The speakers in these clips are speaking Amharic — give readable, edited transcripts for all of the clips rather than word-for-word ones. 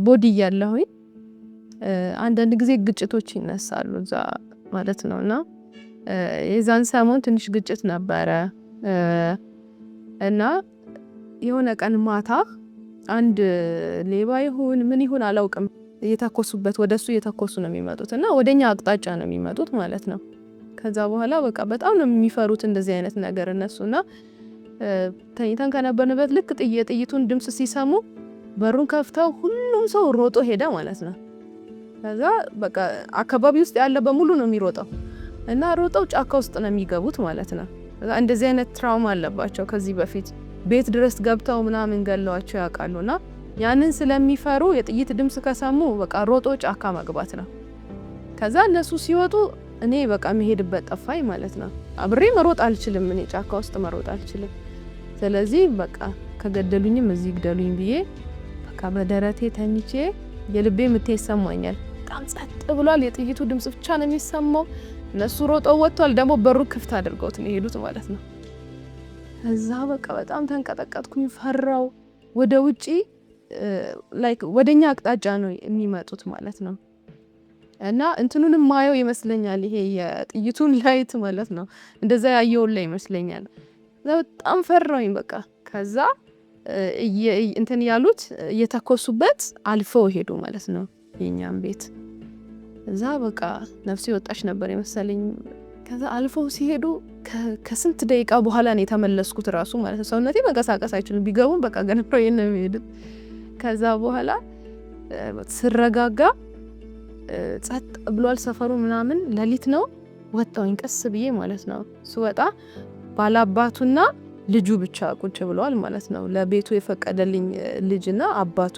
ቦዲ እያለሁኝ አንዳንድ ጊዜ ግጭቶች ይነሳሉ እዛ ማለት ነው። እና የዛን ሰሞን ትንሽ ግጭት ነበረ። እና የሆነ ቀን ማታ አንድ ሌባ ይሁን ምን ይሁን አላውቅም፣ እየተኮሱበት፣ ወደሱ እየተኮሱ ነው የሚመጡት እና ወደኛ አቅጣጫ ነው የሚመጡት ማለት ነው። ከዛ በኋላ በቃ በጣም ነው የሚፈሩት እንደዚህ አይነት ነገር እነሱና ተኝተን ከነበርንበት ልክ የጥይቱን ድምፅ ሲሰሙ በሩን ከፍተው ሁሉም ሰው ሮጦ ሄደ ማለት ነው። ከዛ በቃ አካባቢ ውስጥ ያለ በሙሉ ነው የሚሮጠው እና ሮጠው ጫካ ውስጥ ነው የሚገቡት ማለት ነው። እንደዚህ አይነት trauma አለባቸው። ከዚህ በፊት ቤት ድረስ ገብተው ምናምን ገለዋቸው ያውቃሉ እና ያንን ስለሚፈሩ የጥይት ድምፅ ከሰሙ በቃ ሮጦ ጫካ መግባት ነው። ከዛ እነሱ ሲወጡ እኔ በቃ የምሄድበት ጠፋኝ ማለት ነው። አብሬ መሮጥ አልችልም፣ እኔ ጫካ ውስጥ መሮጥ አልችልም። ስለዚህ በቃ ከገደሉኝም እዚህ ግደሉኝ ብዬ በቃ በደረቴ ተኝቼ የልቤ ምት ይሰማኛል። በጣም ጸጥ ብሏል። የጥይቱ ድምጽ ብቻ ነው የሚሰማው። እነሱ ሮጠው ወጥቷል። ደግሞ በሩ ክፍት አድርገውት ነው የሄዱት ማለት ነው። ከዛ በቃ በጣም ተንቀጠቀጥኩኝ፣ ፈራው። ወደ ውጪ like ወደኛ አቅጣጫ ነው የሚመጡት ማለት ነው። እና እንትኑንም ማየው ይመስለኛል፣ ይሄ የጥይቱን light ማለት ነው። እንደዛ ያየውን ላይ ይመስለኛል። በጣም ፈራሁኝ በቃ። ከዛ እንትን ያሉት እየተኮሱበት አልፈው ሄዱ ማለት ነው የኛም ቤት። እዛ በቃ ነፍሴ ወጣች ነበር የመሰለኝ። ከዛ አልፈው ሲሄዱ ከስንት ደቂቃ በኋላ ነው የተመለስኩት ራሱ ማለት ነው። ሰውነቴ መንቀሳቀስ አይችልም። ቢገቡም በቃ ገና ነው የሚሄዱት። ከዛ በኋላ ስረጋጋ ጸጥ ብሏል ሰፈሩ ምናምን፣ ሌሊት ነው። ወጣሁኝ ቀስ ብዬ ማለት ነው። ስወጣ ባላባቱና ልጁ ብቻ ቁጭ ብለዋል ማለት ነው። ለቤቱ የፈቀደልኝ ልጅና አባቱ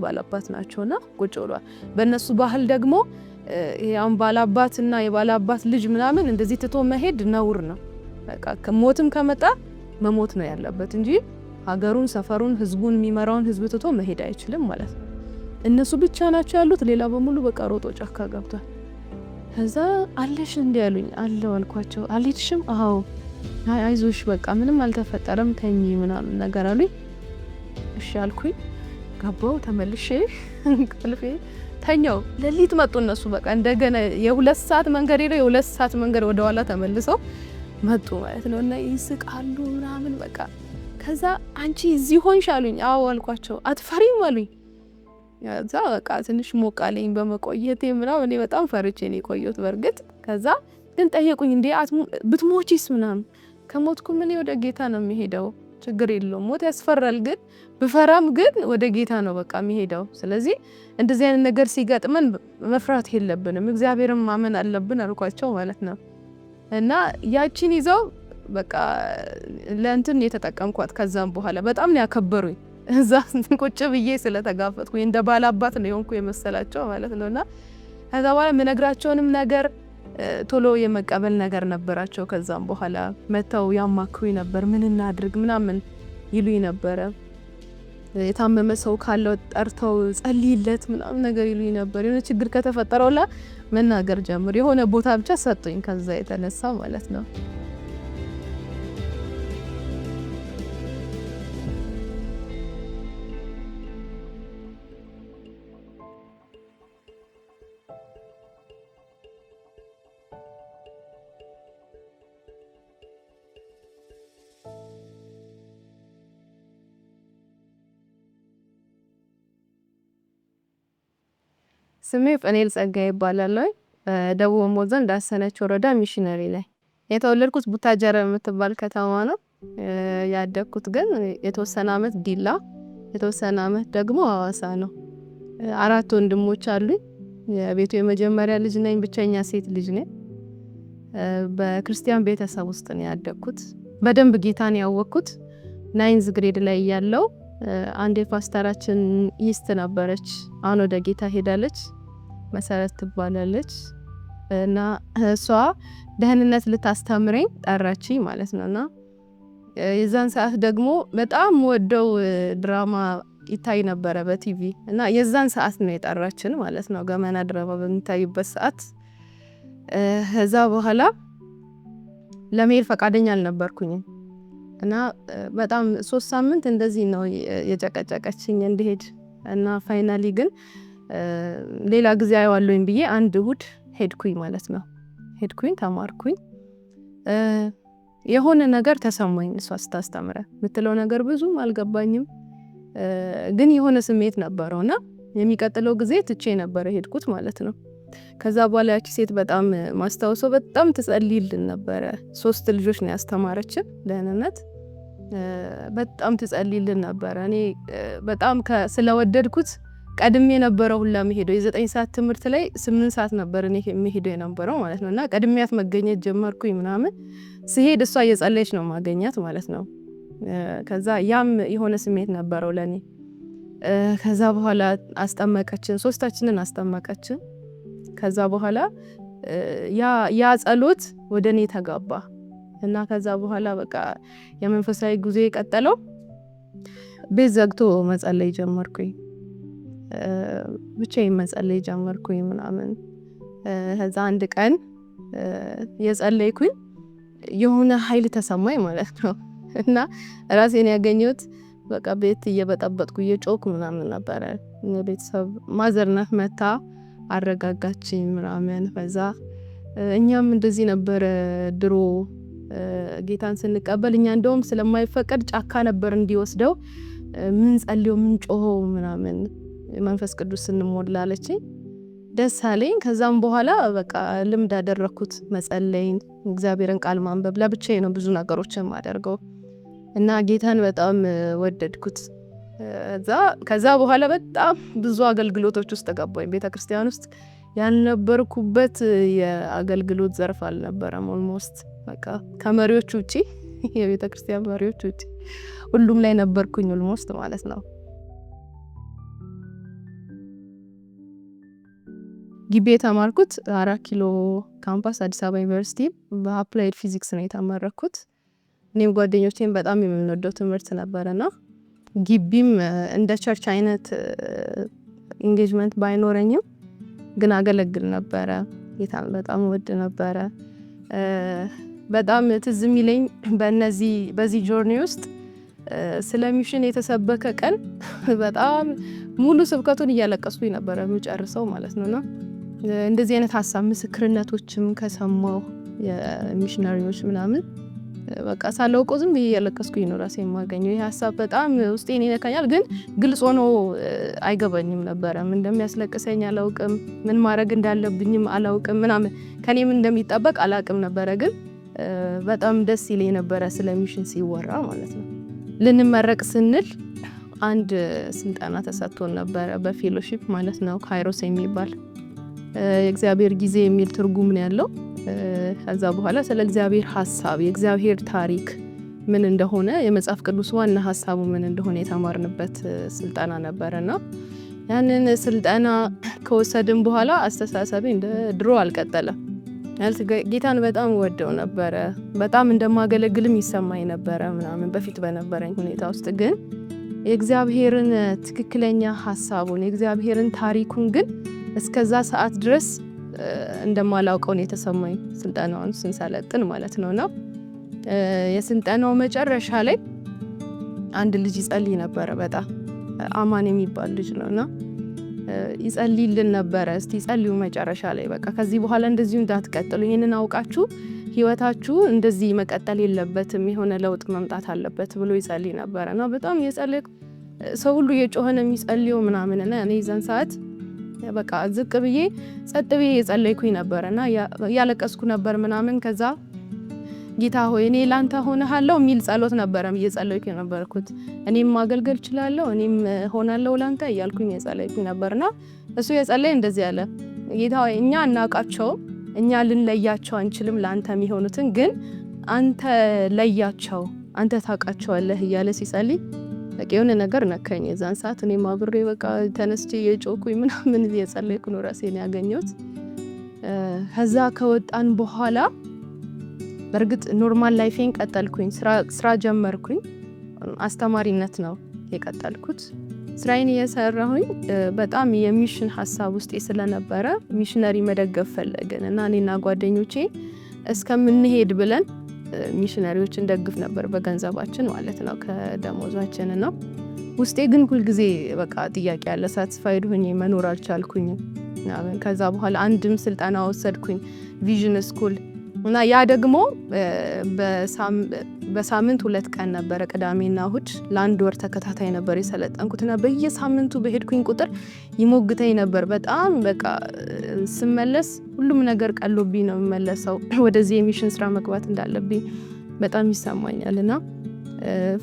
ባላባት ናቸውና ቁጭ ብለዋል። በእነሱ ባህል ደግሞ አሁን ባላባትና የባላባት ልጅ ምናምን እንደዚህ ትቶ መሄድ ነውር ነው። በቃ ሞትም ከመጣ መሞት ነው ያለበት እንጂ ሀገሩን፣ ሰፈሩን፣ ህዝቡን የሚመራውን ህዝብ ትቶ መሄድ አይችልም ማለት ነው። እነሱ ብቻ ናቸው ያሉት። ሌላ በሙሉ በቃ ሮጦ ጫካ ገብቷል። ከዛ አለሽ እንዲ ያሉኝ፣ አለው አልኳቸው። አልሄድሽም? አዎ። አይዞሽ በቃ ምንም አልተፈጠረም ተኚ ምናምን ነገር አሉኝ። እሺ አልኩኝ። ገባው ተመልሼ እንቅልፌ ተኛው። ሌሊት መጡ እነሱ፣ በቃ እንደገና የ2 ሰዓት መንገድ ሄደው የ2 ሰዓት መንገድ ወደኋላ ተመልሰው መጡ ማለት ነው። እና ይስቃሉ ምናምን በቃ። ከዛ አንቺ እዚህ ሆንሽ አሉኝ። አዎ አልኳቸው። አትፈሪም አሉኝ። ከዛ በቃ ትንሽ ሞቅ አለኝ በመቆየቴ ምናምን። እኔ በጣም ፈርቼ ነው የቆየሁት በእርግጥ። ከዛ ግን ጠየቁኝ፣ እንዴ ብትሞቺስ ምናምን። ከሞትኩም እኔ ወደ ጌታ ነው የሚሄደው፣ ችግር የለውም። ሞት ያስፈራል፣ ግን ብፈራም ግን ወደ ጌታ ነው በቃ የሚሄደው። ስለዚህ እንደዚህ አይነት ነገር ሲገጥመን መፍራት የለብንም፣ እግዚአብሔርን ማመን አለብን አልኳቸው ማለት ነው። እና ያቺን ይዘው በቃ ለእንትን የተጠቀምኳት። ከዛም በኋላ በጣም ነው ያከበሩኝ። እዛ ቁጭ ብዬ ስለተጋፈጥኩኝ እንደ ባላባት ነው የሆንኩ የመሰላቸው ማለት ነው። እና ከዛ በኋላ የምነግራቸውንም ነገር ቶሎ የመቀበል ነገር ነበራቸው። ከዛም በኋላ መተው ያማክሩኝ ነበር፣ ምን እናድርግ ምናምን ይሉኝ ነበረ። የታመመ ሰው ካለው ጠርተው ጸልይለት ምናምን ነገር ይሉኝ ነበር። የሆነ ችግር ከተፈጠረው ላ መናገር ጀምር፣ የሆነ ቦታ ብቻ ሰጡኝ ከዛ የተነሳ ማለት ነው። ስሜ ፈኔል ጸጋዬ ይባላል። ደቡብ ኦሞ ዞን ዳሰነች ወረዳ ሚሽነሪ ላይ። የተወለድኩት ቡታጀራ የምትባል ከተማ ነው። ያደግኩት ግን የተወሰነ አመት ዲላ፣ የተወሰነ አመት ደግሞ ሀዋሳ ነው። አራት ወንድሞች አሉኝ። የቤቱ የመጀመሪያ ልጅ ነኝ። ብቸኛ ሴት ልጅ ነኝ። በክርስቲያን ቤተሰብ ውስጥ ነው ያደግኩት። በደንብ ጌታን ያወቅኩት ninth grade ላይ እያለሁ አንድ የፓስተራችን ሚስት ነበረች። አሁን ወደ ጌታ ሄዳለች። መሰረት ትባላለች። እና እሷ ደህንነት ልታስተምረኝ ጠራችኝ ማለት ነው። እና የዛን ሰዓት ደግሞ በጣም ወደው ድራማ ይታይ ነበረ በቲቪ እና የዛን ሰዓት ነው የጠራችን ማለት ነው። ገመና ድራማ በሚታይበት ሰዓት። ከዛ በኋላ ለመሄድ ፈቃደኛ አልነበርኩኝም። እና በጣም 3 ሳምንት እንደዚህ ነው የጨቀጨቀችኝ እንድሄድ። እና finally ግን ሌላ ጊዜ አየዋለሁኝ ብዬ አንድ እሁድ ሄድኩኝ ማለት ነው። ሄድኩኝ፣ ተማርኩኝ። የሆነ ነገር ተሰማኝ። እሷ ስታስተምረ የምትለው ነገር ብዙም አልገባኝም፣ ግን የሆነ ስሜት ነበረው እና የሚቀጥለው ጊዜ ትቼ ነበረ ሄድኩት ማለት ነው። ከዛ በኋላ ያቺ ሴት በጣም ማስታውሰው በጣም ትጸልይልን ነበረ። 3 ልጆች ነው ያስተማረችን ደህንነት። በጣም ትጸልይልን ነበረ። እኔ በጣም ስለወደድኩት ቀድሜ ነበረ ሁላ የምሄደው። የ9 ሰዓት ትምህርት ላይ 8 ሰዓት ነበር እኔ የምሄደው የነበረው ማለት ነው። እና ቀድሜያት መገኘት ጀመርኩኝ ምናምን። ስሄድ እሷ እየጸለየች ነው ማገኛት ማለት ነው። ከዛ ያም የሆነ ስሜት ነበረው ለኔ። ከዛ በኋላ አስጠመቀችን፣ 3ታችንን አስጠመቀችን። ከዛ በኋላ ያ ጸሎት ወደ እኔ ተጋባ እና ከዛ በኋላ በቃ የመንፈሳዊ ጉዞ የቀጠለው ቤት ዘግቶ መጸለይ ጀመርኩኝ። ብቻዬን መጸለይ ጀመርኩኝ ምናምን። ከዛ አንድ ቀን የጸለይኩኝ የሆነ ኃይል ተሰማኝ ማለት ነው። እና ራሴን ያገኘሁት በቃ ቤት እየበጠበጥኩ እየጮኩ ምናምን ነበረ። ቤተሰብ mother ናት መታ አረጋጋችኝ ምናምን። ከዛ እኛም እንደዚህ ነበረ ድሮ ጌታን ስንቀበል፣ እኛ እንደውም ስለማይፈቀድ ጫካ ነበር እንዲወስደው ምን ጸልየው ምን ጮኸው ምናምን መንፈስ ቅዱስ ስንሞላ አለችኝ። ደስ አለኝ። ከዛም በኋላ በቃ ልምድ አደረኩት መጸለይን፣ እግዚአብሔርን ቃል ማንበብ። ለብቻዬ ነው ብዙ ነገሮችን ማደርገው እና ጌታን በጣም ወደድኩት። ከዛ በኋላ በጣም ብዙ አገልግሎቶች ውስጥ ገባሁኝ። ቤተክርስቲያን ውስጥ ያልነበርኩበት የአገልግሎት ዘርፍ አልነበረም። Almost በቃ ከመሪዎች ውጪ፣ የቤተክርስቲያን መሪዎች ውጪ ሁሉም ላይ ነበርኩኝ almost ማለት ነው። ግቢ የተማርኩት 4 ኪሎ ካምፓስ አዲስ አበባ ዩኒቨርሲቲ በ applied physics ነው የተመረኩት። እኔም ጓደኞቼም በጣም የምንወደው ትምህርት ነበርና ግቢም እንደ church አይነት engagement ባይኖረኝም ግን አገለግል ነበረ። ጌታን በጣም ወድ ነበረ። በጣም ትዝ የሚለኝ በዚህ journey ውስጥ ስለ mission የተሰበከ ቀን በጣም ሙሉ ስብከቱን እያለቀስኩኝ ነበረ የምጨርሰው ማለት ነውና እንደዚህ አይነት ሀሳብ ምስክርነቶችም ከሰማሁ የሚሽነሪዎች ምናምን በቃ ሳላውቀው ዝም ብዬ እያለቀስኩኝ ነው ራሴን የማገኘው። ይሄ ሀሳብ በጣም ውስጤን ይነካኛል፣ ግን ግልጽ ሆኖ አይገባኝም ነበረ። ምን እንደሚያስለቅሰኝ አላውቅም፣ ምን ማድረግ እንዳለብኝም አላውቅም ምናምን፣ ከኔ ምን እንደሚጠበቅ አላውቅም ነበረ። ግን በጣም ደስ ይለኝ ነበረ ስለ mission ሲወራ ማለት ነው። ልንመረቅ ስንል አንድ ስልጠና ተሰጥቶን ነበረ በ fellowship ማለት ነው፣ ካይሮስ የሚባል፣ የእግዚአብሔር ጊዜ የሚል ትርጉም ነው ያለው። ከዛ በኋላ ስለ እግዚአብሔር ሀሳብ፣ የእግዚአብሔር ታሪክ ምን እንደሆነ፣ የመጽሐፍ ቅዱስ ዋና ሀሳቡ ምን እንደሆነ የተማርንበት ስልጠና ነበረና ያንን ስልጠና ከወሰድን በኋላ አስተሳሰቤ እንደ ድሮ አልቀጠለም። ጌታን በጣም ወደው ነበረ፣ በጣም እንደማገለግልም ይሰማኝ ነበረ ምናምን በፊት በነበረኝ ሁኔታ ውስጥ፣ ግን የእግዚአብሔርን ትክክለኛ ሀሳቡን፣ የእግዚአብሔርን ታሪኩን ግን እስከዛ ሰዓት ድረስ እንደማላውቀው ነው የተሰማኝ ስልጠናውን ስንሰለጥን ማለት ነውና የስልጠናው መጨረሻ ላይ አንድ ልጅ ይጸልይ ነበረ፣ በጣም አማን የሚባል ልጅ ነውና ይጸልይልን ነበረ። እስቲ ጸልዩ መጨረሻ ላይ፣ በቃ ከዚህ በኋላ እንደዚሁ እንዳትቀጥሉ፣ ይሄንን አውቃችሁ ህይወታችሁ እንደዚህ መቀጠል የለበትም፣ የሆነ ለውጥ መምጣት አለበት ብሎ ይጸልይ ነበረና በጣም የጸለየ ሰው ሁሉ እየጮኸ ነው የሚጸልየው ምናምን እና እኔ የዛን ሰዓት በቃ ዝቅ ብዬ ጸጥ ብዬ የጸለይኩኝ ነበርና እያለቀስኩ ነበር ምናምን። ከዛ ጌታ ሆይ እኔ ላንተ ሆነሃለሁ የሚል ጸሎት ነበረ እየጸለይኩ የነበርኩት። እኔም ማገልገል እችላለሁ፣ እኔም ሆናለሁ ላንተ እያልኩኝ የጸለይኩኝ ነበርና እሱ የጸለይ እንደዚህ አለ፣ ጌታ ሆይ እኛ አናውቃቸውም፣ እኛ ልንለያቸው አንችልም ላንተ የሚሆኑትን፣ ግን አንተ ለያቸው፣ አንተ ታውቃቸዋለህ እያለ ሲጸልይ በቃ የሆነ ነገር ነካኝ። የዛን ሰዓት እኔም አብሬ በቃ ተነስቼ እየጮኩኝ ምናምን እየጸለይኩ ነው ራሴን ያገኘሁት። ከዛ ከወጣን በኋላ በእርግጥ normal life ኤን ቀጠልኩኝ፣ ስራ ጀመርኩኝ። አስተማሪነት ነው የቀጠልኩት። ስራዬን እየሰራሁኝ በጣም የ mission ሀሳብ ውስጤ ስለነበረ ሚሽነሪ መደገፍ ፈለግን እና እኔና ጓደኞቼ እስከምንሄድ ብለን ሚሽነሪዎችን ደግፍ ነበር በገንዘባችን ማለት ነው፣ ከደሞዛችን ነው። ውስጤ ግን ሁልጊዜ በቃ ጥያቄ ያለ፣ satisfied ሆኜ መኖር አልቻልኩኝም። ከዛ በኋላ አንድም ስልጠና ወሰድኩኝ፣ vision school፣ እና ያ ደግሞ በሳምንት 2 ቀን ነበረ፣ ቅዳሜና እሁድ፣ ለ1 ወር ተከታታይ ነበር የሰለጠንኩት። እና በየሳምንቱ በሄድኩኝ ቁጥር ይሞግተኝ ነበር በጣም። በቃ ስመለስ ሁሉም ነገር ቀሎብኝ ነው የምመለሰው። ወደዚህ የ mission ስራ መግባት እንዳለብኝ በጣም ይሰማኛል። እና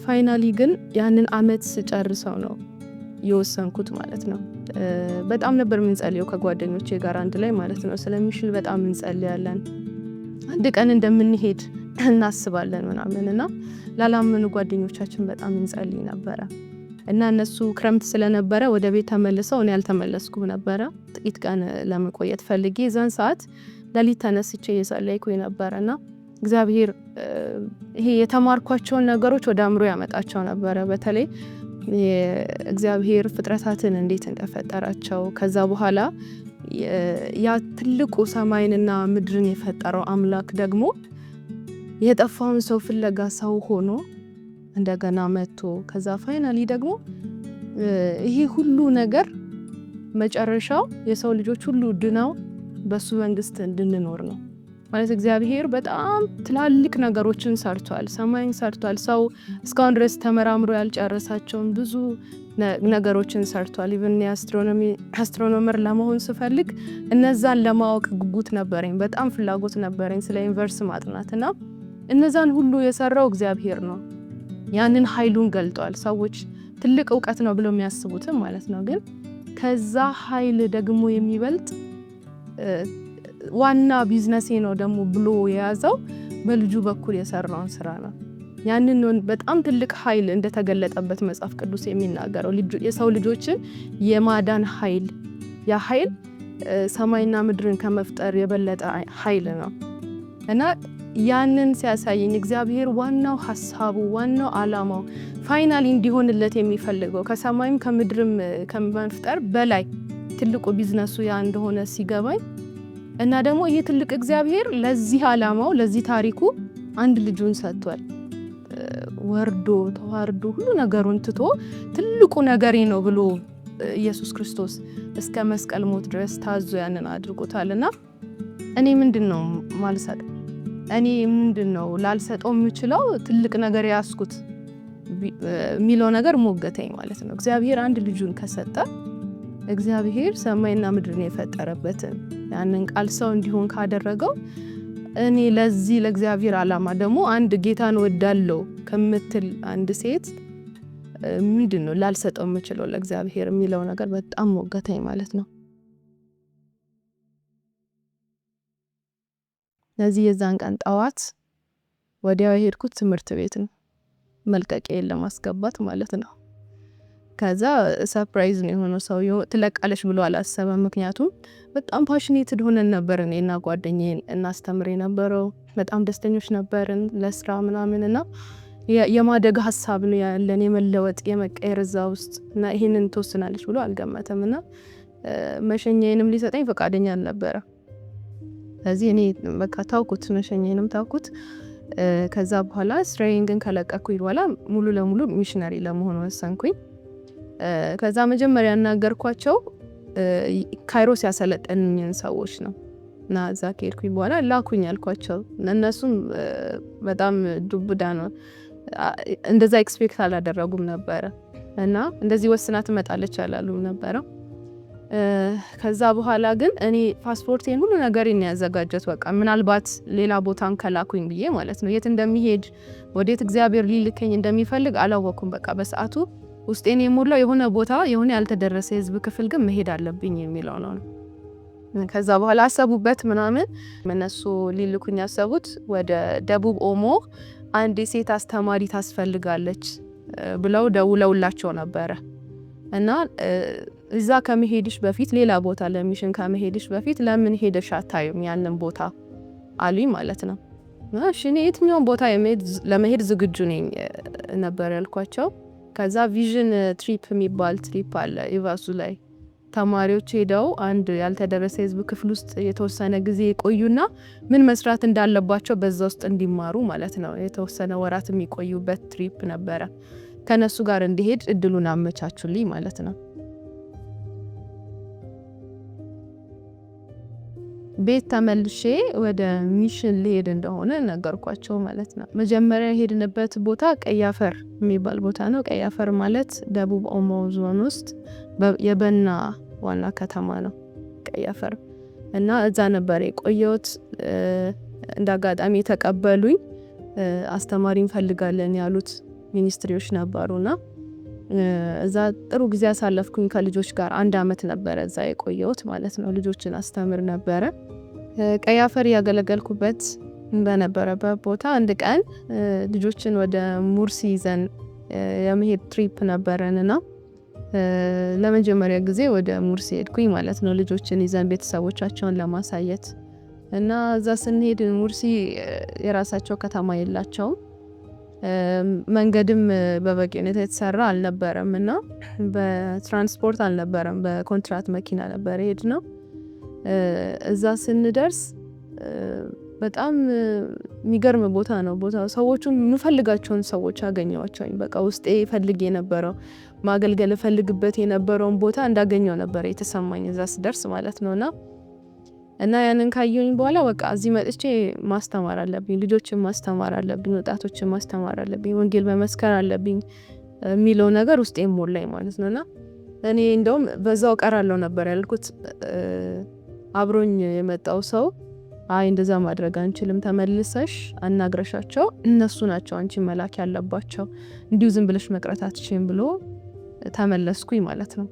finally ግን ያንን አመት ስጨርሰው ነው የወሰንኩት ማለት ነው። በጣም ነበር የምንጸልየው ከጓደኞቼ ጋር አንድ ላይ ማለት ነው። ስለ mission በጣም እንጸልያለን። አንድ ቀን እንደምንሄድ እናስባለን ምናምን፣ እና ላላመኑ ጓደኞቻችን በጣም እንጸልይ ነበረ። እና እነሱ ክረምት ስለነበረ ወደ ቤት ተመልሰው እኔ አልተመለስኩም ነበረ። ጥቂት ቀን ለመቆየት ፈልጌ የዛን ሰዓት ሌሊት ተነስቼ እየጸለይኩኝ ነበረ። እና እግዚአብሔር ይሄ የተማርኳቸውን ነገሮች ወደ አእምሮዬ ያመጣቸው ነበረ። በተለይ እግዚአብሔር ፍጥረታትን እንዴት እንደፈጠራቸው፣ ከዛ በኋላ ያ ትልቁ ሰማይንና ምድርን የፈጠረው አምላክ ደግሞ የጠፋውን ሰው ፍለጋ ሰው ሆኖ እንደገና መጥቶ፣ ከዛ finally ደግሞ ይሄ ሁሉ ነገር መጨረሻው የሰው ልጆች ሁሉ ድነው በሱ መንግስት እንድንኖር ነው። ማለት እግዚአብሔር በጣም ትላልቅ ነገሮችን ሰርቷል። ሰማይን ሰርቷል። ሰው እስካሁን ድረስ ተመራምሮ ያልጨረሳቸውን ብዙ ነገሮችን ሰርቷል። Even astronomer ለመሆን ስፈልግ እነዛን ለማወቅ ጉጉት ነበረኝ፣ በጣም ፍላጎት ነበረኝ ስለ universe ማጥናት። እና እነዛን ሁሉ የሰራው እግዚአብሔር ነው። ያንን ኃይሉን ገልጧል። ሰዎች ትልቅ እውቀት ነው ብለው የሚያስቡትም ማለት ነው። ግን ከዛ ኃይል ደግሞ የሚበልጥ ዋና ቢዝነሴ ነው ደግሞ ብሎ የያዘው በልጁ በኩል የሰራውን ስራ ነው። ያንን በጣም ትልቅ ኃይል እንደተገለጠበት መጽሐፍ ቅዱስ የሚናገረው፣ የሰው ልጆችን የማዳን ኃይል፣ ያ ኃይል ሰማይና ምድርን ከመፍጠር የበለጠ ኃይል ነው። እና ያንን ሲያሳየኝ እግዚአብሔር ዋናው ሀሳቡ፣ ዋናው አላማው፣ finally እንዲሆንለት የሚፈልገው ከሰማይም ከምድርም ከመፍጠር በላይ ትልቁ ቢዝነሱ ያ እንደሆነ ሲገባኝ፣ እና ደግሞ ይህ ትልቅ እግዚአብሔር ለዚህ አላማው፣ ለዚህ ታሪኩ አንድ ልጁን ሰጥቷል። ወርዶ ተዋርዶ ሁሉ ነገሩን ትቶ ትልቁ ነገሬ ነው ብሎ ኢየሱስ ክርስቶስ እስከ መስቀል ሞት ድረስ ታዞ ያንን አድርጎታል። እና እኔ ምንድን ነው ማልሰጥ፣ እኔ ምንድን ነው ላልሰጠው የምችለው ትልቅ ነገር ያስኩት የሚለው ነገር ሞገተኝ ማለት ነው። እግዚአብሔር አንድ ልጁን ከሰጠ፣ እግዚአብሔር ሰማይና ምድርን የፈጠረበትን ያንን ቃል ሰው እንዲሆን ካደረገው፣ እኔ ለዚህ ለእግዚአብሔር ዓላማ ደግሞ አንድ ጌታን ወዳለው ከምትል አንድ ሴት ምንድን ነው ላልሰጠው የምችለው ለእግዚአብሔር የሚለው ነገር በጣም ሞገተኝ ማለት ነው። ለዚህ የዛን ቀን ጠዋት ወዲያው የሄድኩት ትምህርት ቤት ነው፣ መልቀቂያዬን ለማስገባት ማለት ነው። ከዛ surprise ነው የሆነው፣ ሰውየው ትለቃለች ብሎ አላሰበም። ምክንያቱም በጣም passionate ሆነን ነበር እኔና ጓደኛዬ እናስተምር የነበረው፣ በጣም ደስተኞች ነበርን ለስራ ምናምን፣ እና የማደግ ሀሳብ ነው ያለን፣ የመለወጥ፣ የመቀየር እዛ ውስጥ፣ እና ይሄንን ትወስናለች ብሎ አልገመተም። እና መሸኛዬንም ሊሰጠኝ ፈቃደኛ አልነበረ። ስለዚህ እኔ በቃ ታውኩት፣ መሸኛዬንም ታውኩት። ከዛ በኋላ ስራዬን ግን ከለቀኩኝ በኋላ ሙሉ ለሙሉ ሚሽነሪ ለመሆን ወሰንኩኝ። ከዛ መጀመሪያ ያናገርኳቸው ካይሮስ ያሰለጠኑኝን ሰዎች ነው። እና እዛ ከሄድኩኝ በኋላ ላኩኝ ያልኳቸው፣ እነሱም በጣም ዱብዳ ነው። እንደዛ expect አላደረጉም ነበረ እና እንደዚህ ወስና ትመጣለች አላሉም ነበረ። ከዛ በኋላ ግን እኔ ፓስፖርቴን ሁሉ ነገር ያዘጋጀት በቃ ምናልባት ሌላ ቦታን ከላኩኝ ብዬ ማለት ነው። የት እንደሚሄድ፣ ወዴት እግዚአብሔር ሊልከኝ እንደሚፈልግ አላወኩም። በቃ በሰዓቱ ውስጤን የሞላው የሆነ ቦታ፣ የሆነ ያልተደረሰ የህዝብ ክፍል ግን መሄድ አለብኝ የሚለው ነው። ከዛ በኋላ አሰቡበት ምናምን፣ እነሱ ሊልኩኝ ያሰቡት ወደ ደቡብ ኦሞ አንድ የሴት አስተማሪ ታስፈልጋለች ብለው ደውለውላቸው ነበረ። እና እዛ ከመሄድሽ በፊት፣ ሌላ ቦታ ለ mission ከመሄድሽ በፊት ለምን ሄደሽ አታዩም ያንን ቦታ አሉኝ ማለት ነው። እሺ፣ እኔ የትኛውን ቦታ ለመሄድ ዝግጁ ነኝ ነበር ያልኳቸው። ከዛ vision trip የሚባል trip አለ ኢቫሱ ላይ፣ ተማሪዎች ሄደው አንድ ያልተደረሰ የህዝብ ክፍል ውስጥ የተወሰነ ጊዜ የቆዩና ምን መስራት እንዳለባቸው በዛ ውስጥ እንዲማሩ ማለት ነው። የተወሰነ ወራት የሚቆዩበት trip ነበረ። ከነሱ ጋር እንዲሄድ እድሉን አመቻቹልኝ ማለት ነው። ቤት ተመልሼ ወደ mission ልሄድ እንደሆነ ነገርኳቸው ማለት ነው። መጀመሪያ የሄድንበት ቦታ ቀይ አፈር የሚባል ቦታ ነው። ቀይ አፈር ማለት ደቡብ ኦሞ ዞን ውስጥ የበና ዋና ከተማ ነው ቀይ አፈር፣ እና እዛ ነበር የቆየሁት። እንደ አጋጣሚ የተቀበሉኝ አስተማሪ እንፈልጋለን ያሉት ministry ዎች ነበሩና እዛ ጥሩ ጊዜ አሳለፍኩኝ ከልጆች ጋር። አንድ አመት ነበረ እዛ የቆየሁት ማለት ነው። ልጆችን አስተምር ነበረ። ቀይ አፈር ያገለገልኩበት በነበረበት ቦታ አንድ ቀን ልጆችን ወደ ሙርሲ ይዘን የመሄድ trip ነበረንና ለመጀመሪያ ጊዜ ወደ ሙርሲ ሄድኩኝ ማለት ነው። ልጆችን ይዘን ቤተሰቦቻቸውን ለማሳየት፣ እና እዛ ስንሄድ ሙርሲ የራሳቸው ከተማ የላቸውም። መንገድም በበቂ ሁኔታ የተሰራ አልነበረም እና በትራንስፖርት አልነበረም፣ በኮንትራት መኪና ነበር የሄድነው። እዛ ስንደርስ በጣም የሚገርም ቦታ ነው ቦታው። ሰዎቹን፣ የምፈልጋቸውን ሰዎች አገኘኋቸው። በቃ ውስጤ ፈልግ የነበረው፣ ማገልገል እፈልግበት የነበረውን ቦታ እንዳገኘው ነበር የተሰማኝ እዛ ስደርስ ማለት ነውና፣ እና ያንን ካየሁኝ በኋላ በቃ እዚህ መጥቼ ማስተማር አለብኝ፣ ልጆችን ማስተማር አለብኝ፣ ወጣቶችን ማስተማር አለብኝ፣ ወንጌል መመስከር አለብኝ የሚለው ነገር ውስጤ ሞላኝ ማለት ነውና እኔ እንደውም በዛው ቀራለሁ ነበር ያልኩት። አብሮኝ የመጣው ሰው አይ እንደዛ ማድረግ አንችልም፣ ተመልሰሽ አናግረሻቸው እነሱ ናቸው አንቺን መላክ ያለባቸው፣ እንዲሁ ዝም ብለሽ መቅረት አትችይም ብሎ ተመለስኩኝ ማለት ነው።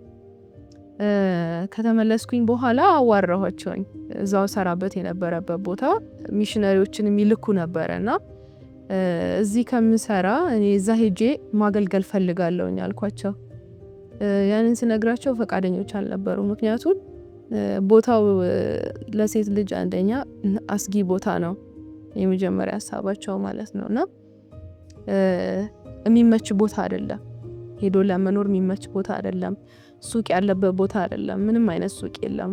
ከተመለስኩኝ በኋላ አዋራኋቸውኝ። እዛው ሰራበት የነበረበት ቦታ ሚሽነሪዎችን የሚልኩ ነበረ፣ እና እዚህ ከምሰራ እኔ እዛ ሄጄ ማገልገል ፈልጋለሁኝ አልኳቸው። ያንን ስነግራቸው ፈቃደኞች አልነበሩ። ምክንያቱም ቦታው ለሴት ልጅ አንደኛ አስጊ ቦታ ነው፣ የመጀመሪያ ሀሳባቸው ማለት ነው፣ እና የሚመች ቦታ አይደለም። ሄዶ ለመኖር የሚመች ቦታ አይደለም። ሱቅ ያለበት ቦታ አይደለም። ምንም አይነት ሱቅ የለም።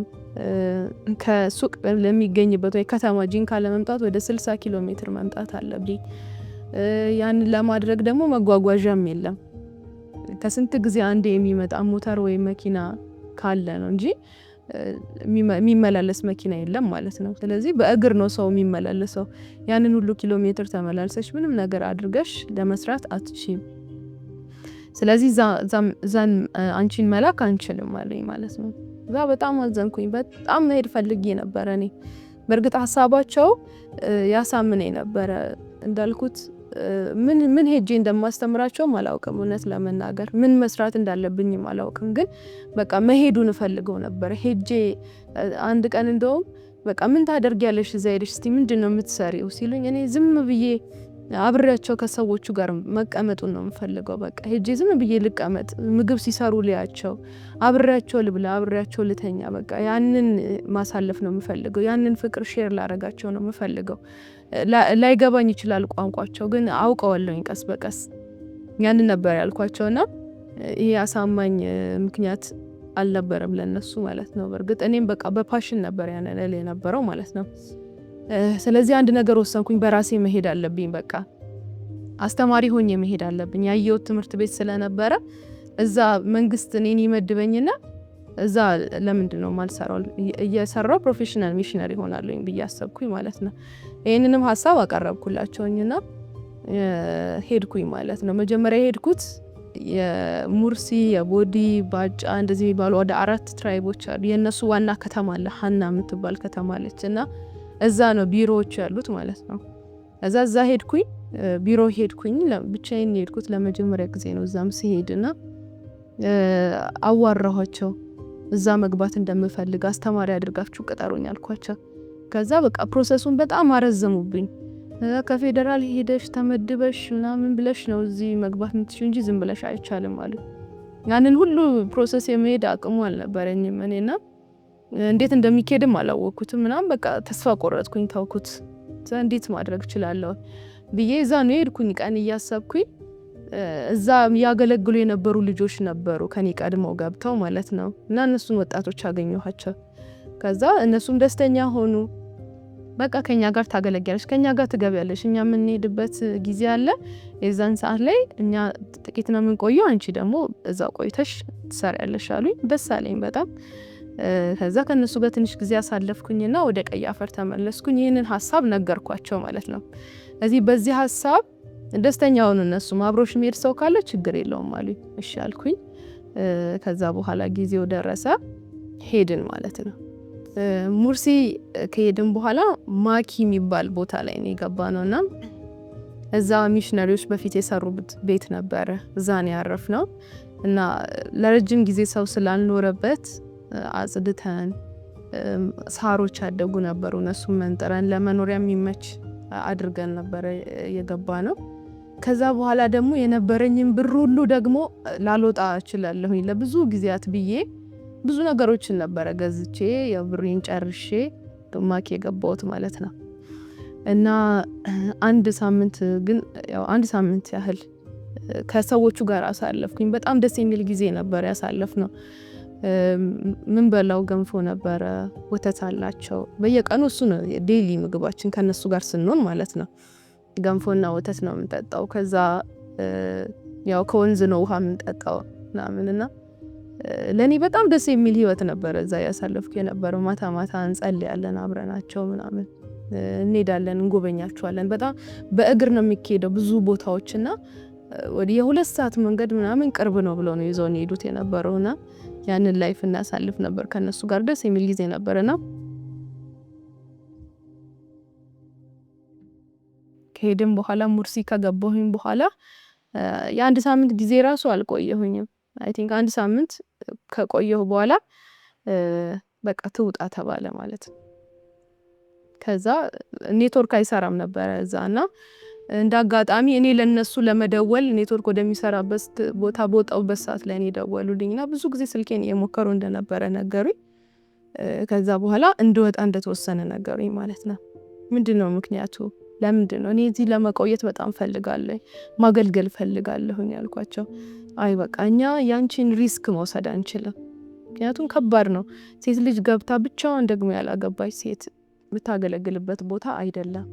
ከሱቅ ለሚገኝበት ወይ ከተማ ጂንካ ለመምጣት ወደ 60 ኪሎ ሜትር መምጣት አለብኝ። ያንን ለማድረግ ደግሞ መጓጓዣም የለም። ከስንት ጊዜ አንዴ የሚመጣ ሞተር ወይም መኪና ካለ ነው እንጂ የሚመላለስ መኪና የለም ማለት ነው። ስለዚህ በእግር ነው ሰው የሚመላለሰው። ያንን ሁሉ ኪሎ ሜትር ተመላልሰሽ ምንም ነገር አድርገሽ ለመስራት አትችይም። ስለዚህ እዛን አንቺን መላክ አንችልም አለኝ ማለት ነው። እዛ በጣም አዘንኩኝ። በጣም መሄድ ፈልጌ ነበረ እኔ። በእርግጥ ሀሳባቸው ያሳምነኝ ነበረ። እንዳልኩት ምን ምን ሄጄ እንደማስተምራቸውም አላውቅም። እውነት ለመናገር ምን መስራት እንዳለብኝም አላውቅም። ግን በቃ መሄዱን እፈልገው ነበረ። ሄጄ አንድ ቀን እንደውም በቃ ምን ታደርጊያለሽ እዛ ሄደሽ፣ እስቲ ምንድን ነው የምትሰሪው ሲሉኝ እኔ ዝም ብዬ አብሬያቸው ከሰዎቹ ጋር መቀመጡን ነው የምፈልገው። በቃ ሄጄ ዝም ብዬ ልቀመጥ፣ ምግብ ሲሰሩ ልያቸው፣ አብሬያቸው ልብላ፣ አብሬያቸው ልተኛ። በቃ ያንን ማሳለፍ ነው የምፈልገው። ያንን ፍቅር share ላረጋቸው ነው የምፈልገው። ላይገባኝ ይችላል ቋንቋቸው፣ ግን አውቀዋለሁኝ ቀስ በቀስ። ያንን ነበር ያልኳቸውና ይሄ አሳማኝ ምክንያት አልነበረም ለነሱ ማለት ነው። በእርግጥ እኔም በቃ በ passion ነበር ያንን እል የነበረው ማለት ነው። ስለዚህ አንድ ነገር ወሰንኩኝ፣ በራሴ መሄድ አለብኝ። በቃ አስተማሪ ሆኜ መሄድ አለብኝ። ያየሁት ትምህርት ቤት ስለነበረ እዛ መንግስት እኔን ይመድበኝና እዛ ለምንድን ነው ማልሰራው? እየሰራው professional missionary ሆናለሁኝ ብዬ አሰብኩኝ ማለት ነው። ይህንንም ሀሳብ አቀረብኩላቸውኝና ሄድኩኝ ማለት ነው። መጀመሪያ የሄድኩት የሙርሲ፣ የቦዲ፣ ባጫ እንደዚህ የሚባሉ ወደ አራት tribe ኦች አሉ። የእነሱ ዋና ከተማ አለ፣ ሀና የምትባል ከተማ አለች፣ እና እዛ ነው ቢሮዎች ያሉት ማለት ነው። እዛ ሄድኩኝ፣ ቢሮ ሄድኩኝ። ብቻዬን ሄድኩት፣ ለመጀመሪያ ጊዜ ነው እዛም ስሄድ፣ እና አዋራኋቸው። እዛ መግባት እንደምፈልግ፣ አስተማሪ አድርጋችሁ ቅጠሩኝ አልኳቸው። ከዛ በቃ process ኡን በጣም አረዘሙብኝ። ከፌዴራል ሄደሽ ተመድበሽ ምናምን ብለሽ ነው እዚህ መግባት የምትችይው እንጂ ዝም ብለሽ አይቻልም አሉ። ያንን ሁሉ process የመሄድ አቅሙ አልነበረኝም እኔና እንዴት እንደሚኬድም አላወቅኩትም ምናምን፣ በቃ ተስፋ ቆረጥኩኝ፣ ተውኩት። እንዴት ማድረግ እችላለሁ ብዬ እዛ ነው የሄድኩኝ ቀን እያሰብኩኝ። እዛ ያገለግሉ የነበሩ ልጆች ነበሩ ከኔ ቀድመው ገብተው ማለት ነው፣ እና እነሱን ወጣቶች አገኘኋቸው። ከዛ እነሱም ደስተኛ ሆኑ። በቃ ከኛ ጋር ታገለግያለሽ፣ ከኛ ጋር ትገቢያለሽ። እኛ የምንሄድበት ጊዜ አለ። የዛን ሰዓት ላይ እኛ ጥቂት ነው የምንቆየው፣ አንቺ ደግሞ እዛው ቆይተሽ ትሰሪያለሽ አሉኝ። ደስ አለኝ በጣም። ከዛ ከነሱ ጋር ትንሽ ጊዜ አሳለፍኩኝና ወደ ቀይ አፈር ተመለስኩኝ። ይህንን ሀሳብ ነገርኳቸው ማለት ነው። እዚህ በዚህ ሀሳብ ደስተኛ ሆኑ። እነሱም አብሮሽ የሚሄድ ሰው ካለ ችግር የለውም አሉኝ። እሺ አልኩኝ። ከዛ በኋላ ጊዜው ደረሰ፣ ሄድን ማለት ነው። ሙርሲ ከሄድን በኋላ ማኪ የሚባል ቦታ ላይ ነው የገባነው እና እዛ ሚሽነሪዎች በፊት የሰሩበት ቤት ነበረ። እዛ ነው ያረፍነው እና ለረጅም ጊዜ ሰው ስላልኖረበት አጽድተን ሳሮች ያደጉ ነበሩ። እነሱን መንጥረን ለመኖሪያ የሚመች አድርገን ነበረ የገባነው። ከዛ በኋላ ደግሞ የነበረኝን ብር ሁሉ ደግሞ ላልወጣ እችላለሁኝ ለብዙ ጊዜያት ብዬ ብዙ ነገሮችን ነበረ ገዝቼ የብሬን ጨርሼ ማኪ የገባሁት ማለት ነው። እና አንድ ሳምንት ግን ያው አንድ ሳምንት ያህል ከሰዎቹ ጋር አሳለፍኩኝ። በጣም ደስ የሚል ጊዜ ነበር ያሳለፍነው። ምን በላው ገንፎ ነበረ፣ ወተት አላቸው በየቀኑ፣ እሱ ነው daily ምግባችን ከነሱ ጋር ስንሆን ማለት ነው። ገንፎና ወተት ነው የምንጠጣው። ከዛ ያው ከወንዝ ነው ውሃ የምንጠጣው ምናምን እና ለእኔ በጣም ደስ የሚል ህይወት ነበረ እዛ ያሳለፍኩ የነበረው። ማታ ማታ እንጸልያለን አብረናቸው ምናምን፣ እንሄዳለን፣ እንጎበኛቸዋለን። በጣም በእግር ነው የሚካሄደው ብዙ ቦታዎች እና ወደ የ2 ሰዓት መንገድ ምናምን ቅርብ ነው ብለው ነው ይዘውን የሄዱት የነበረው እና ያንን life እናሳልፍ ነበር ከነሱ ጋር፣ ደስ የሚል ጊዜ ነበርና ከሄድን በኋላ፣ ሙርሲ ከገባሁኝ በኋላ የአንድ ሳምንት ጊዜ ራሱ አልቆየሁኝም። I think አንድ ሳምንት ከቆየሁ በኋላ በቃ ትውጣ ተባለ ማለት ነው። ከዛ ኔትወርክ አይሰራም ነበረ እዛ እና እንደ አጋጣሚ እኔ ለነሱ ለመደወል ኔትወርክ ወደሚሰራበት ቦታ በወጣሁበት ሰዓት ላይ እኔ ደወሉልኝ እና ብዙ ጊዜ ስልኬን እየሞከሩ እንደነበረ ነገሩኝ። ከዛ በኋላ እንድወጣ እንደተወሰነ ነገሩኝ ማለት ነው። ምንድን ነው ምክንያቱ? ለምንድን ነው? እኔ እዚህ ለመቆየት በጣም ፈልጋለሁ፣ ማገልገል ፈልጋለሁኝ ያልኳቸው። አይ በቃ እኛ ያንቺን risk መውሰድ አንችልም። ምክንያቱም ከባድ ነው። ሴት ልጅ ገብታ ብቻዋን ደግሞ ያላገባች ሴት የምታገለግልበት ቦታ አይደለም።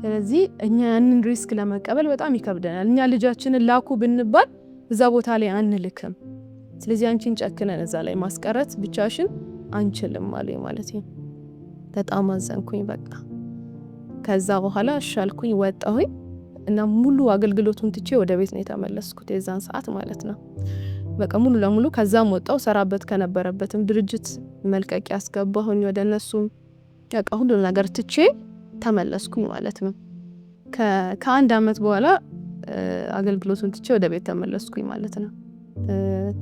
ስለዚህ እኛ ያንን risk ለመቀበል በጣም ይከብደናል። እኛ ልጃችንን ላኩ ብንባል እዛ ቦታ ላይ አንልክም። ስለዚህ አንቺን ጨክነን እዛ ላይ ማስቀረት ብቻሽን አንችልም አሉኝ ማለት ነው። በጣም አዘንኩኝ በቃ። ከዛ በኋላ እሺ አልኩኝ፣ ወጣሁኝ እና ሙሉ አገልግሎቱን ትቼ ወደ ቤት ነው የተመለስኩት የዛን ሰዓት ማለት ነው። በቃ ሙሉ ለሙሉ ከዛም ወጣው፣ ሰራበት ከነበረበትም ድርጅት መልቀቂያ አስገባሁኝ ወደ እነሱም፣ በቃ ሁሉ ነገር ትቼ ተመለስኩኝ ማለት ነው። ከአንድ አመት በኋላ አገልግሎቱን ትቼ ወደ ቤት ተመለስኩኝ ማለት ነው።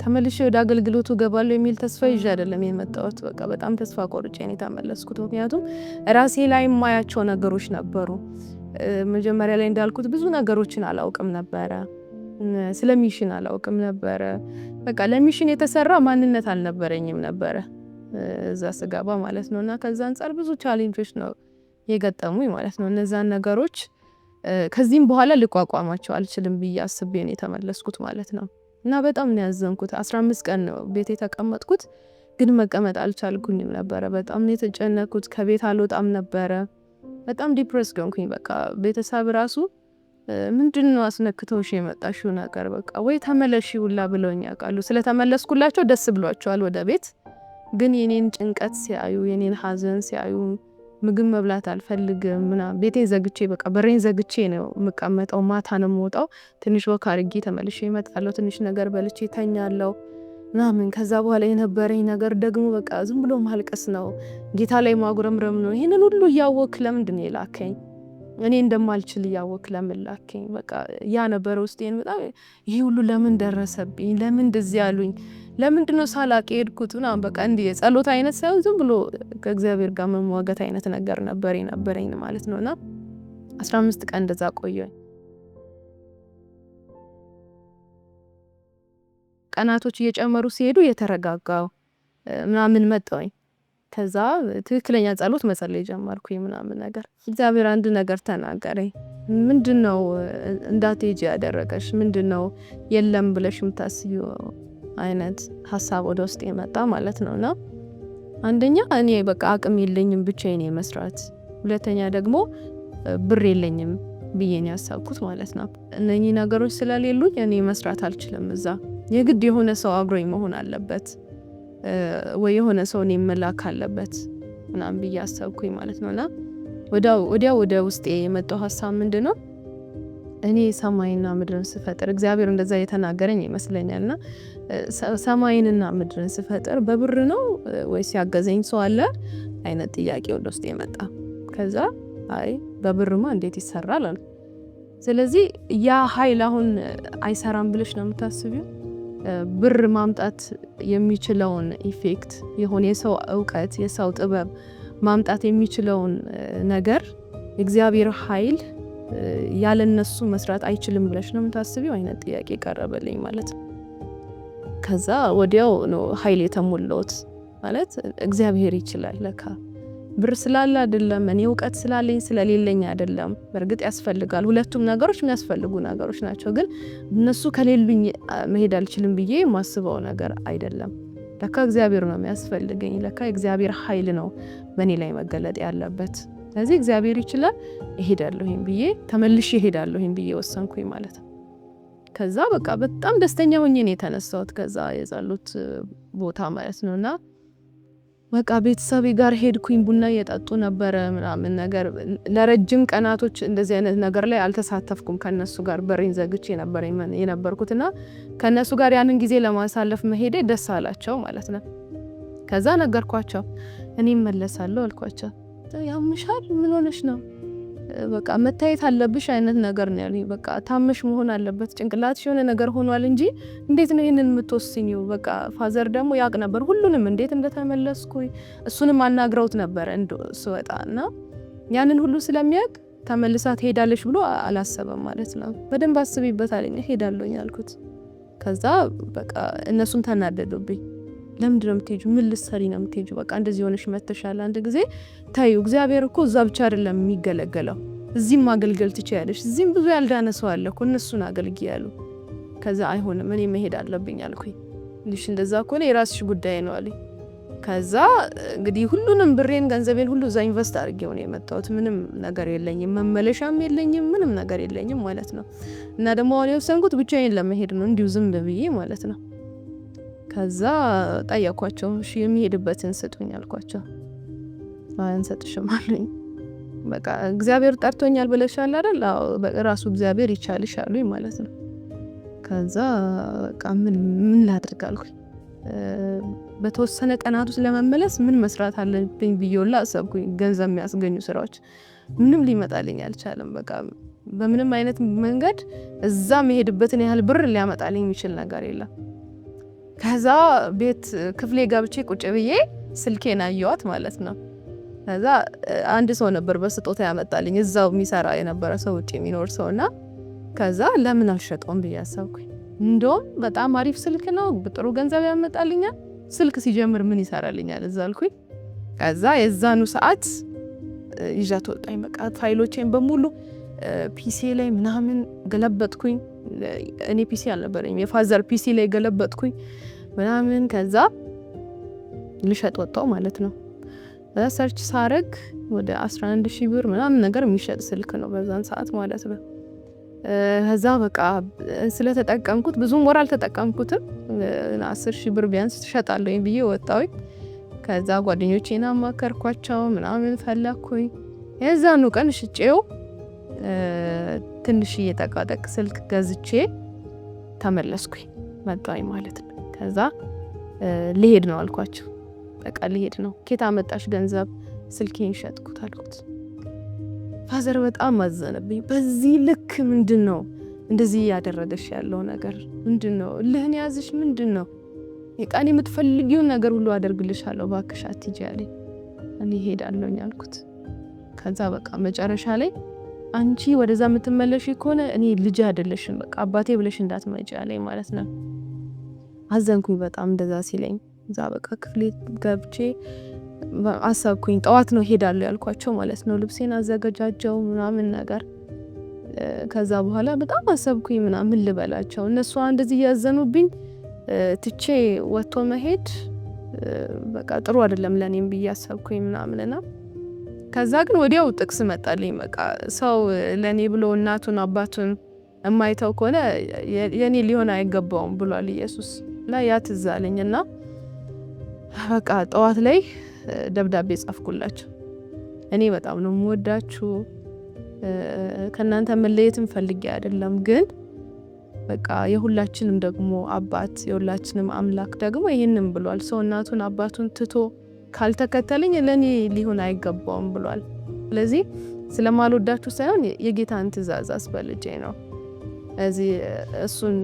ተመልሼ ወደ አገልግሎቱ እገባለሁ የሚል ተስፋ ይዤ አይደለም የመጣሁት። በቃ በጣም ተስፋ ቆርጬ ነው የተመለስኩት። ምክንያቱም ራሴ ላይ የማያቸው ነገሮች ነበሩ። መጀመሪያ ላይ እንዳልኩት ብዙ ነገሮችን አላውቅም ነበረ። ስለ mission አላውቅም ነበረ። በቃ ለ mission የተሰራ ማንነት አልነበረኝም ነበረ እዛ ስገባ ማለት ነው። እና ከዛ አንጻር ብዙ challenge ኦች ነው የገጠሙኝ ማለት ነው። እነዛን ነገሮች ከዚህም በኋላ ልቋቋማቸው አልችልም ብዬ አስቤ ነው የተመለስኩት ማለት ነው። እና በጣም ነው ያዘንኩት። 15 ቀን ነው ቤት የተቀመጥኩት፣ ግን መቀመጥ አልቻልኩኝም ነበረ። በጣም ነው የተጨነኩት። ከቤት አልወጣም ነበረ። በጣም depressed ሆንኩኝ። በቃ ቤተሰብ ራሱ ምንድን ነው አስነክተውሽ የመጣሽው ነገር፣ በቃ ወይ ተመለሺ ሁላ ብለውኝ ያውቃሉ። ስለተመለስኩላቸው ደስ ብሏቸዋል ወደ ቤት። ግን የኔን ጭንቀት ሲያዩ፣ የኔን ሀዘን ሲያዩ፣ ምግብ መብላት አልፈልግም ምናምን፣ ቤቴን ዘግቼ፣ በቃ በሬን ዘግቼ ነው የምቀመጠው። ማታ ነው የምወጣው። ትንሽ walk አድርጌ ተመልሼ እመጣለሁ። ትንሽ ነገር በልቼ ተኛለሁ ምናምን። ከዛ በኋላ የነበረኝ ነገር ደግሞ በቃ ዝም ብሎ ማልቀስ ነው፣ ጌታ ላይ ማጉረምረም ነው። ይህንን ሁሉ እያወክ ለምንድን ነው የላከኝ? እኔ እንደማልችል እያወክ ለምን ላከኝ? በቃ ያ ነበረ ውስጤን በጣም፣ ይሄ ሁሉ ለምን ደረሰብኝ? ለምን እንደዚህ ያሉኝ? ለምንድን ነው ሳላቅ የሄድኩት? ምናምን በቃ እንዲህ የጸሎት አይነት ሳይሆን ዝም ብሎ ከእግዚአብሔር ጋር መሟገት አይነት ነገር ነበር የነበረኝ ማለት ነው። እና 15 ቀን እንደዛ ቆየሁኝ። ቀናቶች እየጨመሩ ሲሄዱ እየተረጋጋው ምናምን መጣሁኝ። ከዛ ትክክለኛ ጸሎት መጸለይ ጀመርኩኝ ምናምን ነገር። እግዚአብሔር አንድ ነገር ተናገረኝ። ምንድነው እንዳትሄጂ ያደረገሽ? ምንድነው የለም ብለሽ የምታስቢው አይነት ሀሳብ ወደ ውስጥ የመጣ ማለት ነው። እና አንደኛ እኔ በቃ አቅም የለኝም ብቻዬን የመስራት፣ ሁለተኛ ደግሞ ብር የለኝም ብዬ ነው ያሰብኩት ማለት ነው። እነኚህ ነገሮች ስለሌሉኝ እኔ መስራት አልችልም። እዛ የግድ የሆነ ሰው አብሮኝ መሆን አለበት ወይ የሆነ ሰው እኔን መላክ አለበት ምናምን ብዬ አሰብኩኝ ማለት ነው። እና ወዲያው ወደ ውስጤ የመጣው ሀሳብ ምንድን ነው? እኔ ሰማይና ምድርን ስፈጥር እግዚአብሔር እንደዛ የተናገረኝ ይመስለኛል። እና ሰማይንና ምድርን ስፈጥር በብር ነው ወይስ ያገዘኝ ሰው አለ አይነት ጥያቄ ወደ ውስጤ የመጣ። ከዛ አይ በብርማ እንዴት ይሰራል አልኩ። ስለዚህ ያ ኃይል አሁን አይሰራም ብለሽ ነው የምታስቢው? ብር ማምጣት የሚችለውን effect የሆነ የሰው እውቀት የሰው ጥበብ ማምጣት የሚችለውን ነገር እግዚአብሔር ኃይል ያለነሱ መስራት አይችልም ብለሽ ነው የምታስቢው አይነት ጥያቄ ቀረበልኝ ማለት ነው። ከዛ ወዲያው ነው ኃይል የተሞላሁት ማለት እግዚአብሔር ይችላል ለካ ብር ስላለ አይደለም፣ እኔ እውቀት ስላለኝ ስለሌለኝ አይደለም። በእርግጥ ያስፈልጋል፣ ሁለቱም ነገሮች የሚያስፈልጉ ነገሮች ናቸው። ግን እነሱ ከሌሉኝ መሄድ አልችልም ብዬ የማስበው ነገር አይደለም። ለካ እግዚአብሔር ነው የሚያስፈልገኝ፣ ለካ እግዚአብሔር ኃይል ነው በእኔ ላይ መገለጥ ያለበት። ስለዚህ እግዚአብሔር ይችላል፣ እሄዳለሁኝ ብዬ ተመልሼ እሄዳለሁኝ ብዬ ወሰንኩኝ ማለት ነው። ከዛ በቃ በጣም ደስተኛ ሆኜ ነው የተነሳሁት ከዛ የጸሎት ቦታ ማለት ነውና በቃ ቤተሰቤ ጋር ሄድኩኝ። ቡና እየጠጡ ነበረ ምናምን ነገር። ለረጅም ቀናቶች እንደዚህ አይነት ነገር ላይ አልተሳተፍኩም። ከነሱ ጋር በሬን ዘግቼ ነበር የነበርኩት እና ከነሱ ጋር ያንን ጊዜ ለማሳለፍ መሄዴ ደስ አላቸው ማለት ነው። ከዛ ነገርኳቸው፣ እኔ እመለሳለሁ አልኳቸው። ያምሻል? ምን ሆነሽ ነው? በቃ መታየት አለብሽ አይነት ነገር ነው ያሉኝ። በቃ ታመሽ መሆን አለበት፣ ጭንቅላትሽ የሆነ ነገር ሆኗል እንጂ እንዴት ነው ይሄንን የምትወስኚው? በቃ father ደግሞ ያውቅ ነበር ሁሉንም እንዴት እንደተመለስኩኝ፣ እሱንም አናግረውት ነበር ስወጣ እና ያንን ሁሉ ስለሚያውቅ ተመልሳ ትሄዳለች ብሎ አላሰበም ማለት ነው። በደንብ አስቢበት አለኝ። እሄዳለሁኝ አልኩት። ከዛ በቃ እነሱም ተናደዱብኝ። ለምንድን ነው የምትሄጂው? ምን ልትሰሪ ነው የምትሄጂው? በቃ እንደዚህ ሆነሽ መተሻል። አንድ ጊዜ ታዩ እግዚአብሔር እኮ እዛ ብቻ አይደለም የሚገለገለው፣ እዚህም ማገልገል ትችያለሽ። እዚህም ብዙ ያልዳነ ሰው አለ እኮ እነሱን አገልግይ ያሉ። ከዛ አይሆንም እኔ መሄድ አለብኝ አልኩኝ። ልሽ እንደዛ ከሆነ የራስሽ ጉዳይ ነው አለኝ። ከዛ እንግዲህ ሁሉንም ብሬን ገንዘቤን ሁሉ እዛ invest አድርጌው ነው የመጣሁት። ምንም ነገር የለኝም፣ መመለሻም የለኝም፣ ምንም ነገር የለኝም ማለት ነው። እና ደግሞ አሁን የወሰንኩት ብቻዬን ለመሄድ ነው እንዲሁ ዝም ብዬ ማለት ነው። ከዛ ጠየኳቸው፣ እሺ የሚሄድበትን ስጡኝ አልኳቸው። አንሰጥሽም አሉኝ። በቃ እግዚአብሔር ጠርቶኛል ብለሻል አይደል? አዎ ራሱ እግዚአብሔር ይቻልሽ አሉኝ ማለት ነው። ከዛ በቃ ምን ላድርግ አልኩኝ። በተወሰነ ቀናት ውስጥ ለመመለስ ምን መስራት አለብኝ ብዬ አሰብኩኝ። ገንዘብ የሚያስገኙ ስራዎች ምንም ሊመጣልኝ አልቻለም። በቃ በምንም አይነት መንገድ እዛ መሄድበትን ያህል ብር ሊያመጣልኝ የሚችል ነገር የለም። ከዛ ቤት ክፍሌ ገብቼ ቁጭ ብዬ ስልኬን አየዋት ማለት ነው። ከዛ አንድ ሰው ነበር በስጦታ ያመጣልኝ እዛው የሚሰራ የነበረ ሰው፣ ውጭ የሚኖር ሰው እና ከዛ ለምን አልሸጠውም ብዬ አሰብኩኝ። እንደውም በጣም አሪፍ ስልክ ነው፣ ጥሩ ገንዘብ ያመጣልኛል። ስልክ ሲጀምር ምን ይሰራልኛል እዛ አልኩኝ። ከዛ የዛኑ ሰዓት ይዣት ወጣኝ። በቃ ፋይሎቼን በሙሉ PC ላይ ምናምን ገለበጥኩኝ። እኔ PC አልነበረኝም፣ የ father PC ላይ ገለበጥኩኝ ምናምን። ከዛ ልሸጥ ወጣው ማለት ነው። Search ሳረግ ወደ 11 ሺህ ብር ምናምን ነገር የሚሸጥ ስልክ ነው በዛን ሰዓት ማለት ነው። ከዛ በቃ ስለተጠቀምኩት ብዙም ወር አልተጠቀምኩትም። 10 ሺህ ብር ቢያንስ ትሸጣለሁኝ ብዬ ወጣሁኝ። ከዛ ጓደኞቼን አማከርኳቸው ምናምን ፈለኩኝ። የዛኑ ቀን ሽጬው ትንሽዬ ጠቃጠቅ ስልክ ገዝቼ ተመለስኩኝ መጣሁኝ ማለት ነው። ከዛ ልሄድ ነው አልኳቸው። በቃ ልሄድ ነው። ኬት አመጣሽ ገንዘብ? ስልኬን ሸጥኩት አልኩት። Father በጣም አዘነብኝ። በዚህ ልክ ምንድን ነው እንደዚህ እያደረገሽ ያለው ነገር ምንድን ነው? እልህን ያዝሽ ምንድን ነው? የቃን የምትፈልጊውን ነገር ሁሉ አደርግልሻለሁ፣ እባክሽ አትሂጂ አለኝ። እኔ እሄዳለሁኝ አልኩት። ከዛ በቃ መጨረሻ ላይ አንቺ ወደዛ የምትመለሽ ከሆነ እኔ ልጅ አይደለሽም፣ በቃ አባቴ ብለሽ እንዳትመጪ አለኝ ማለት ነው። አዘንኩኝ በጣም እንደዛ ሲለኝ። እዛ በቃ ክፍሌ ገብቼ አሰብኩኝ። ጠዋት ነው ሄዳለሁ ያልኳቸው ማለት ነው። ልብሴን አዘገጃጀው ምናምን ነገር። ከዛ በኋላ በጣም አሰብኩኝ ምናምን ልበላቸው፣ እነሱ እንደዚህ እያዘኑብኝ ትቼ ወጥቶ መሄድ በቃ ጥሩ አይደለም ለኔም ብዬ አሰብኩኝ ምናምንና ከዛ ግን ወዲያው ጥቅስ መጣልኝ። በቃ ሰው ለኔ ብሎ እናቱን አባቱን የማይተው ከሆነ የኔ ሊሆን አይገባውም ብሏል ኢየሱስ። እና ያ ትዝ አለኝ እና በቃ ጠዋት ላይ ደብዳቤ ጻፍኩላቸው። እኔ በጣም ነው የምወዳችሁ፣ ከእናንተ መለየትም ፈልጌ አይደለም፣ ግን በቃ የሁላችንም ደግሞ አባት የሁላችንም አምላክ ደግሞ ይህንን ብሏል። ሰው እናቱን አባቱን ትቶ ካልተከተለኝ ለኔ ሊሆን አይገባውም ብሏል። ስለዚህ ስለማልወዳችሁ ሳይሆን የጌታን ትእዛዝ አስበልጬ ነው። እዚህ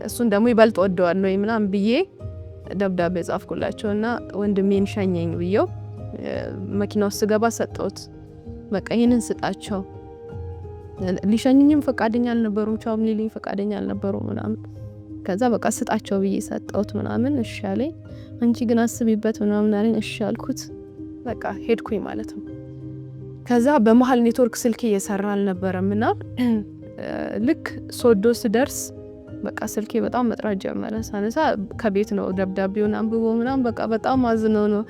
እሱን ደግሞ ይበልጥ ወደዋለሁ ምናምን ብዬ ደብዳቤ ጻፍኩላቸው እና ወንድሜን ሸኘኝ ብዬው መኪና ውስጥ ስገባ ሰጠሁት። በቃ ይህንን ስጣቸው። ሊሸኝኝም ፈቃደኛ አልነበሩም። ቻውም ሊሉኝ ፈቃደኛ አልነበሩም ምናምን። ከዛ በቃ ስጣቸው ብዬ ሰጠሁት ምናምን። እሺ አለኝ። አንቺ ግን አስቢበት ምናምን አለኝ። እሺ አልኩት። በቃ ሄድኩኝ ማለት ነው። ከዛ በመሀል ኔትወርክ ስልኬ እየሰራ አልነበረም እና ልክ ሶዶ ስደርስ በቃ ስልኬ በጣም መጥራት ጀመረ። ሳነሳ ከቤት ነው ደብዳቤውን አንብቦ ምናምን በቃ በጣም አዝነው ነው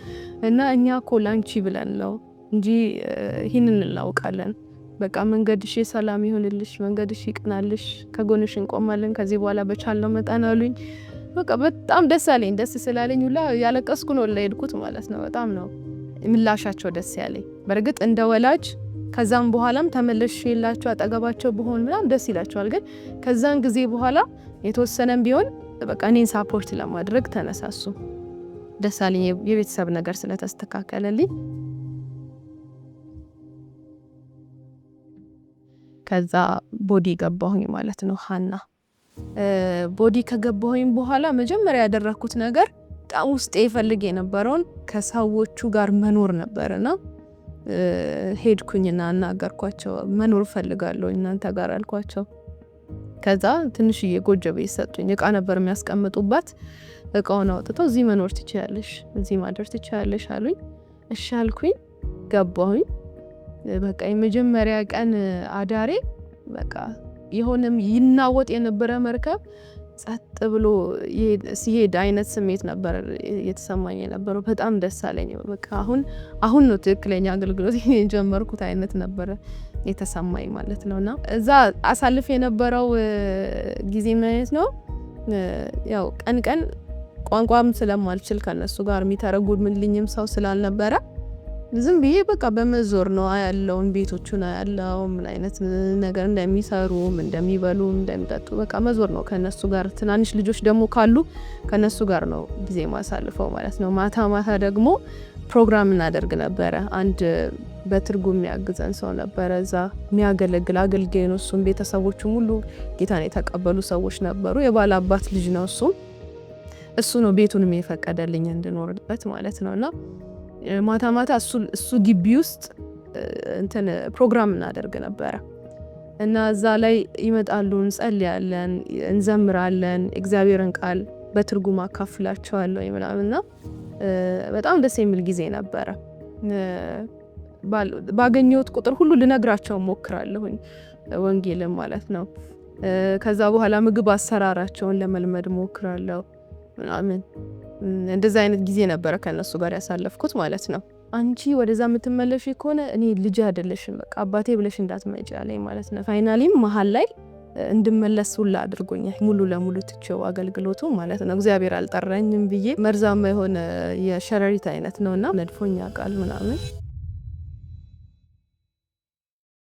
እና እኛ እኮ ላንቺ ብለን ነው እንጂ ይህንን እናውቃለን። በቃ መንገድሽ የሰላም ይሁንልሽ፣ መንገድሽ ይቅናልሽ፣ ከጎንሽ እንቆማለን ከዚህ በኋላ በቻልነው መጠን አሉኝ። በቃ በጣም ደስ አለኝ። ደስ ስላለኝ ሁላ ያለቀስኩ ነው ለሄድኩት ማለት ነው። በጣም ነው ምላሻቸው ደስ ያለኝ። በእርግጥ እንደ ወላጅ ከዛም በኋላም ተመልሼላቸው አጠገባቸው ብሆን ምናምን ደስ ይላቸዋል። ግን ከዛን ጊዜ በኋላ የተወሰነም ቢሆን በቃ እኔን support ለማድረግ ተነሳሱ። ደስ አለኝ የቤተሰብ ነገር ስለተስተካከለልኝ። ከዛ ቦዲ ገባሁኝ ማለት ነው። ሀና ቦዲ ከገባሁኝ በኋላ መጀመሪያ ያደረኩት ነገር በጣም ውስጤ ይፈልግ የነበረውን ከሰዎቹ ጋር መኖር ነበርና ሄድኩኝና አናገርኳቸው። መኖር ፈልጋለሁ እናንተ ጋር አልኳቸው። ከዛ ትንሽዬ ጎጆ ቤት ሰጡኝ። እቃ ነበር የሚያስቀምጡባት። እቃውን አውጥተው እዚህ መኖር ትችያለሽ፣ እዚህ ማደር ትችያለሽ አሉኝ። እሺ አልኩኝ። ገባሁኝ። በቃ የመጀመሪያ ቀን አዳሬ በቃ የሆነም ይናወጥ የነበረ መርከብ ጸጥ ብሎ ሲሄድ አይነት ስሜት ነበር የተሰማኝ የነበረው። በጣም ደስ አለኝ። በቃ አሁን ነው ትክክለኛ አገልግሎት የጀመርኩት አይነት ነበረ የተሰማኝ ማለት ነውና እዛ አሳልፍ የነበረው ጊዜ ምን አይነት ነው? ያው ቀን ቀን ቋንቋም ስለማልችል ከነሱ ጋር የሚተረጉምልኝም ሰው ስላልነበረ ዝም ብዬ በቃ በመዞር ነው ያለውን ቤቶቹን ያለው ምን አይነት ነገር እንደሚሰሩ፣ ምን እንደሚበሉ፣ እንደሚጠጡ በቃ መዞር ነው ከነሱ ጋር። ትናንሽ ልጆች ደግሞ ካሉ ከነሱ ጋር ነው ጊዜ ማሳልፈው ማለት ነው። ማታ ማታ ደግሞ ፕሮግራም እናደርግ ነበረ። አንድ በትርጉም የሚያግዘን ሰው ነበረ እዛ የሚያገለግል አገልጋይ ነው። እሱም ቤተሰቦቹ ሙሉ ጌታን የተቀበሉ ሰዎች ነበሩ። የባለ አባት ልጅ ነው እሱም። እሱ ነው ቤቱንም የፈቀደልኝ እንድኖርበት ማለት ነውና ማታ ማታ እሱ ግቢ ውስጥ እንትን ፕሮግራም እናደርግ ነበረ እና እዛ ላይ ይመጣሉ፣ እንጸልያለን፣ እንዘምራለን፣ እግዚአብሔርን ቃል በትርጉም አካፍላቸዋለሁ ምናምን እና በጣም ደስ የሚል ጊዜ ነበረ። ባገኘሁት ቁጥር ሁሉ ልነግራቸው ሞክራለሁኝ ወንጌልን ማለት ነው። ከዛ በኋላ ምግብ አሰራራቸውን ለመልመድ ሞክራለሁ ምናምን። እንደዛ አይነት ጊዜ ነበረ ከነሱ ጋር ያሳለፍኩት ማለት ነው። አንቺ ወደዛ የምትመለሽ ከሆነ እኔ ልጅ አይደለሽም በቃ አባቴ ብለሽ እንዳትመጪ አለኝ ማለት ነው። Finally ም መሀል ላይ እንድመለስ ሁላ አድርጎኛል። ሙሉ ለሙሉ ትቼው አገልግሎቱ ማለት ነው። እግዚአብሔር አልጠራኝም ብዬ መርዛማ የሆነ የሸረሪት አይነት ነውና ነድፎኛ ቃል ምናምን።